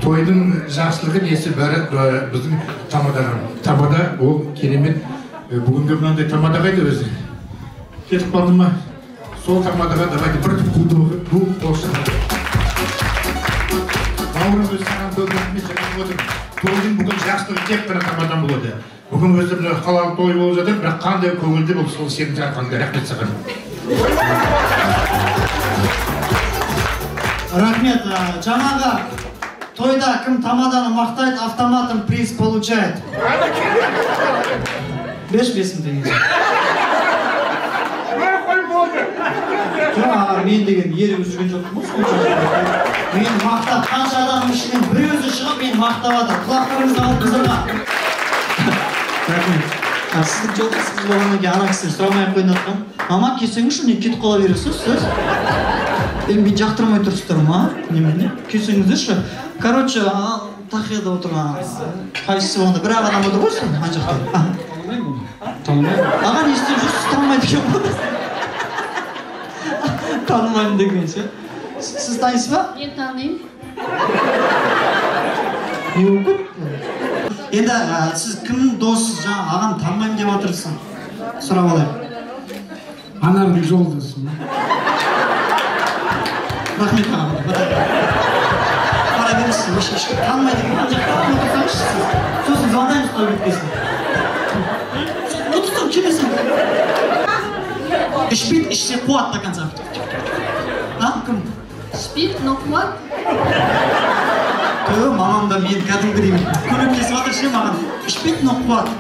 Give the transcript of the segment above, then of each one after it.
Тойдың жақсылығы несі бәрі біздің тамадаға. Тамада ол керемет. Бүгінгі мынандай тамада қайда өзі? Кетіп қалды ма? Сол тамадаға давайте бір ду қол шапалақ. Бауырым, өзі саған көп рахмет айтып отырмын. Тойдың бүгін жақсылығы тек қана тамадан болады. Бүгін өзі мына халал той болып жатыр, бірақ қандай көңілді бұл сол сенің арқаңда. Рахмет саған. Рахмет. Жаңағы тойда кім тамаданы мақтайды, автоматом приз получает. 5 000 теңге. Жоқ, аға, мен деген ерігіп жүрген жоқпын ғой сонша. Мен мақтап, қанша адамның ішінен бір өзі шығып, мені мақтап жатыр. Құлақтарыңызды алып қыздырма. Рахмет. Сіздің жолдасыңыз болғаннан кейін ана кісіден сұрамай ақ қояйын жатқан. Мама, келсеңізші, не кетіп қала бересіз, сіз? Енді мен жақтырмай тұрсыздар ма? Немене? Келсеңіздерші. Короче, тақияда отырған қайсысы болғанда бір ақ адам отыр ғой сол ана жақта. Танымаймын. Аға, не істеп жүрсіз? Танымайды екен ғой. Танымаймын деген ше. Сіз танисыз ба? Мен танимын. Не болып кетті? Енді сіз кімнің досысыз? Жаңа ағам танымаймын деп жатырсың. Сұрап алайық. Анардың жолдасы. Рахмет, аға. Бара беріңізші, вообще ешкім танымайды екен. Ана жақта отырсаңызшы сіз. Сосын звондаймыз той біткесін. Отырсаң келесің. Ішпейді, ішсе қуады до конца. А, кім? Ішпейді, но қуады. Тө, мамам да мен кәдімгідей көмектесіп жатыр ше маған. Ішпейді, но қуады.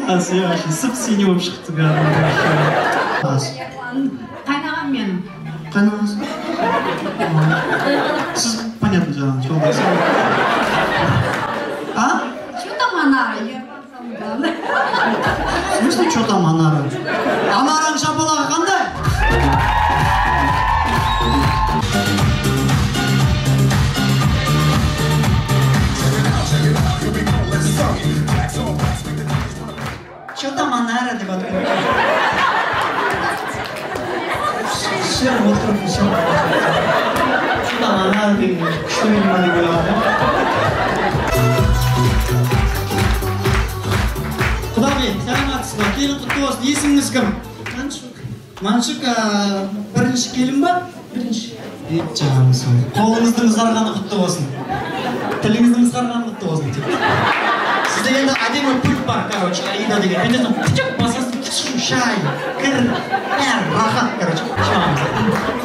Әсия вообще сып-синий болып шықты кәдімгі. Қайнағам менің. Қайнағасы? Сіз, понятно, жаңағы жолдасы. А? Че там Анара? В смысле, что там Анара? Анараның шапалағы қандай? Че там Анара деп жатыр. Все, отырып, все. Че там Анара деген күшті ма деп ойлағанмын. Құдағи, сәлеметсіз ба? Келін құтты болсын. Есіміңіз кім? Маншук. Маншук, бірінші келін ба? Бірінші. Ет жаным сол. Қолыңыздың ұзарғаны құтты болсын. Тіліңіздің ұзарғаны құтты болсын. Сізде енді әдемі пульт бар, короче, Аида деген. Бүйтесің, пүтік басасың, шай, кір, бәрі рахат, короче.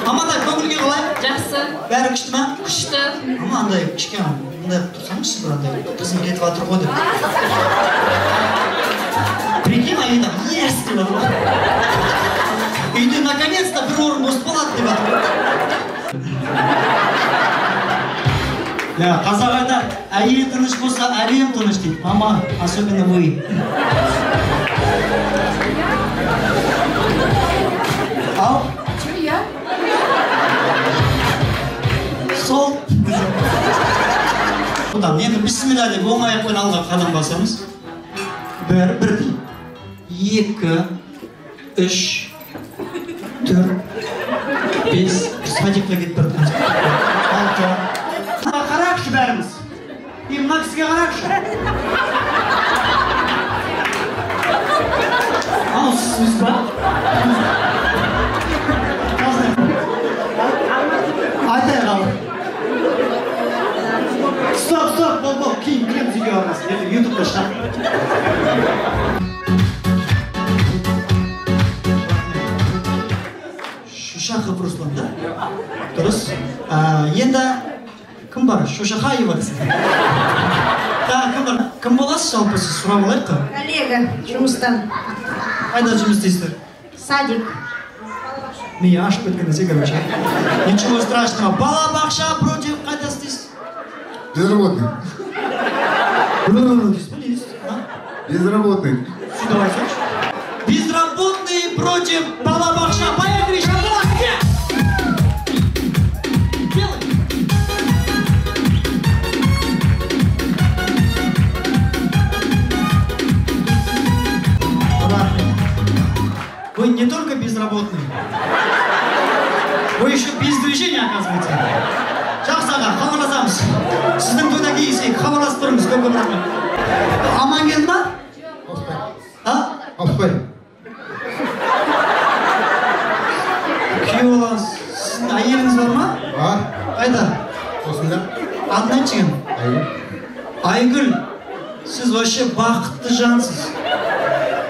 Амантай, көңілге қалай? Жақсы. Бәрі күшті ма? Күшті. Ама андай кішкене мындай қылып тұрсаңызшы бір андай қызым кетіп жатыр ғой деп. Прикинь, Аида, yes деп жатыр ғой. Үйде наконец-то бір орын бос болады деп жатыр. Я, қазақ айтады, әйел тыныш болса, әлем тыныш дейді. Мама, особенно вы. Ал? Че я? Сол. Бұдан енді бісміллә деп оң аяқпен алға қадам басамыз. Бір, бір, екі, үш, төрт, бес, садикқа кетіп бара жатқан. Алты. Қарақшы бәріміз. И мына кісіге қарақшы. Ау, сіз ба? Айтайық ал. Стоп, стоп, бол, бол, кейін кіреміз үйге бармасын. Ертең ютубта шығады. Шушахов Руслан, да? Дұрыс. Енді кім бар? Шушахаева десең. Тағы кім бар? Кім боласыз жалпы, сіз сұрап алайық та? Коллега, жұмыстан. Қайда жұмыс істейсіздер? Садик. Миы ашып кеткен десе, короче. Ничего страшного. Балабақша против қайда істейсіз? Безработный. Дейсіз ба, не дейсіз? А? Безработный. Сөйтіп айтсаңшы. Безработный против балабақша. Поехали, шапалақ! Где? Делай. Вы не только безработный, вы еще без движения, оказывается. Жақсы, аға, хабарласамыз. Сіздің тойда кездесейік, хабарласып тұрыңыз, көп көп рахмет. Аман келді ма? А? Алпысбай. Күйеу балаңыз, сіздің әйеліңіз бар ма? Бар. Қайда? Осында. Атын айтшы кім? Айгүл. Айгүл, сіз вообще бақытты жансыз.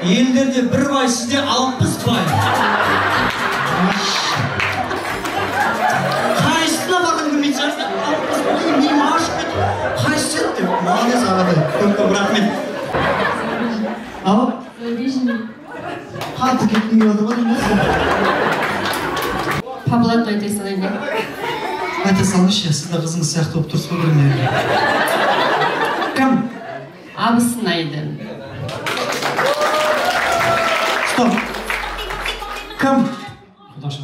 Елдерде бір бай, сізде 60 бай. Қайсысына барғың келмейтін шығарсың? 60 бай, миым ашып кетті. Қайсысы еді деп. Молодец, ағатай. Көп көп рахмет. Ау? Қатты кеткім келіп отыр ғой деймін. По блату айта салайын ба? Айта салыңызшы, сіз де қызыңыз сияқты болып тұрсыз ғой біріне. Кім? Абысын Айдын. Стоп. Кім? Құдаша.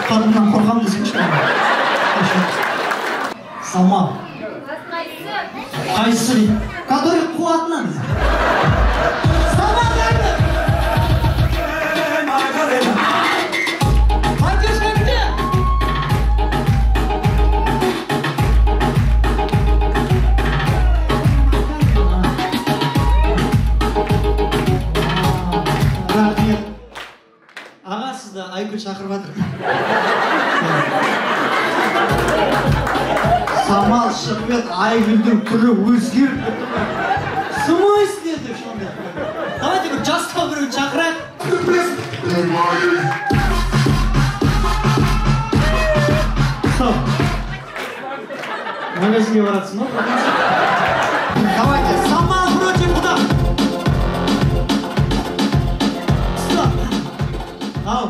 Қатыннан қорқамын десеңші. Самал. Қайсысы дейді? Который қуатынан. Самал қайда? Поддержка где? Рахмет. Аға, сізді Айгүл шақырып жатыр. Самал шығып еді, Айгүлдің түрі өзгеріп кетті. В смысле деп сондай. Давайте бір жастау біреуін шақырайық. Стоп. Магазинге баратсың ба? Давайте, Самал против құда. Стоп. Ау.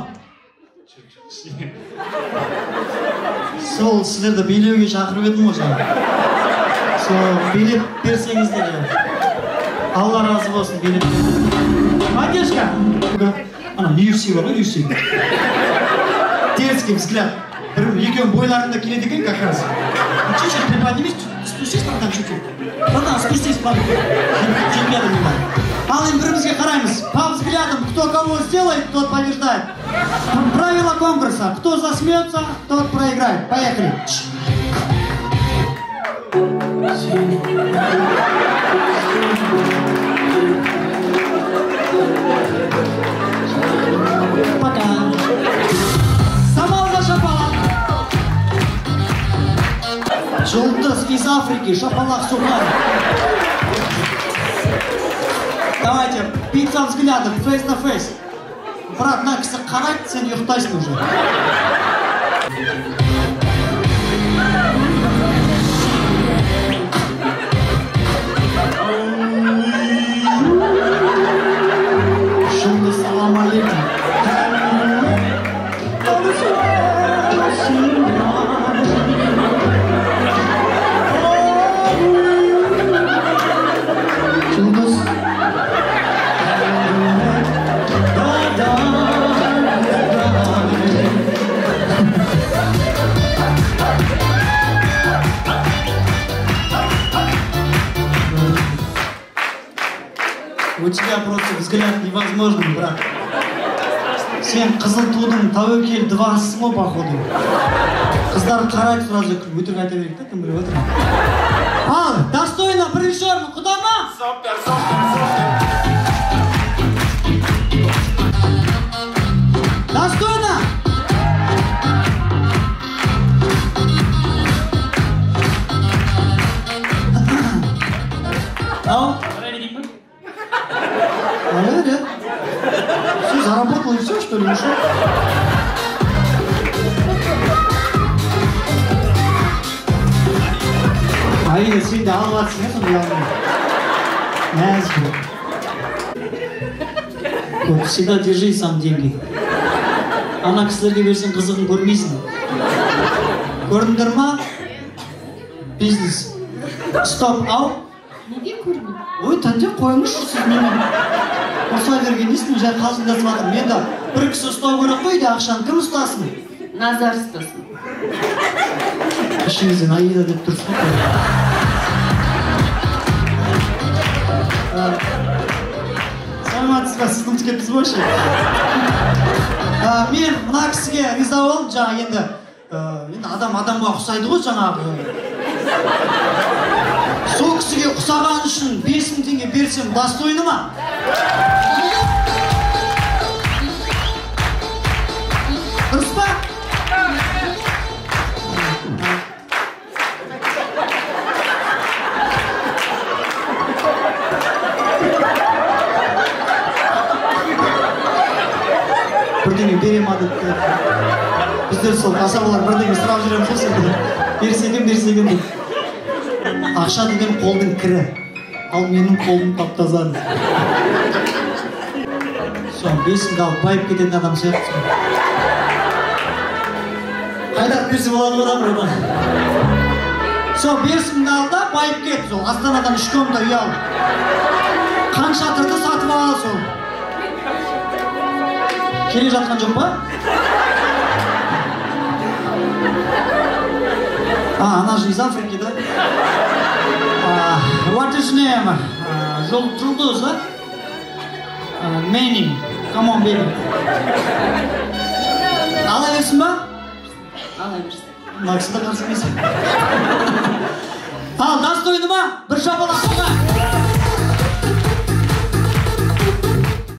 Сол сіздерді билеуге шақырып едім ғой жаңа. Сол билеп берсеңіздер. Алла разы болсын, билеп берсеңіздер. Поддержка. Ана UFC бар ғой, UFC. Дерзкий взгляд. Бір екеуінің бойларында келеді екен как раз. Чуть-чуть приподнимись, спустись, братан, чуть-чуть. Братан, спустись, чемпионы не надо. Ал енді бірімізге қараймыз. По взглядам, кто кого сделает, тот побеждает. Правила конкурса. Кто засмеется, тот проиграет. Поехали. Пока. Самал за шапалақ. Жұлдыз из Африки, шапалақ соққан. Давайте, битва взглядов, face на face. Брат, мына кісі қарайды, сен ұйықтайсың уже. Жұлдыз, салам алейкум. Жұлдыз. У тебя просто взгляд невозможный, брат. Сен қызыл тудың тәуекел двасысың ғой, походу. Қыздар қарайды сразу, өтірік айта берейік та, кім біліп отыр. Ал, достойно бірінші орын құда ма? Достойно! Ау? Нет. Все, заработал и все, что ли, ушел? Аида, сен де алып жатсың, иә, сонда ұялмай. Мәз бол. Вот всегда держи сам деньги. Ана кісілерге берсең қызығын көрмейсің. Көрдіңдер ма? Бизнес. Стоп, ау. Неге көрмеймін? Ой, тәнде қойыңызшы сіз мені. Ұрса берген несін, жай қалжыңдасып жатырмын. Енді бір кісі ұстау керек қой үйде ақшаны. Кім ұстасын? Назар ұстасын. Ішіңізден Аида деп тұрсыз ғой. Саламатсыз ба, сізді ұмытып кеттіңіз ғой ше. Мен мына кісіге риза болдым, жаңа енді енді адам адамға ұқсайды ғой жаңағы. Сол кісіге ұқсаған үшін 5000 теңге берсем достойны ма? Дұрыс па? Бірдеңе бере ма деп. Біздер сол асабалар бірдеңе сұрап жүреміз ғой сендер. Берсе екен, берсе екен деп. Ақша деген қолдың кірі. Ал менің қолым тап-таза. Сол 5000 алып байып кететін адам сияқтысың. Қайда берсе болады ғой да бір. Сол 5000 ал да байып кет сол. Астанадан 3 комната үй ал. Қан шатырды сатып ал сол. Келе жатқан жоқ па? А, она же из Африки, да? What is name? Жұлдыз, да? Мэнни. Come on, baby. Ала берсін ба? Ала берсін. Мына кісі де қарсы емес. Ал, достойны ма? Бір шапалақ.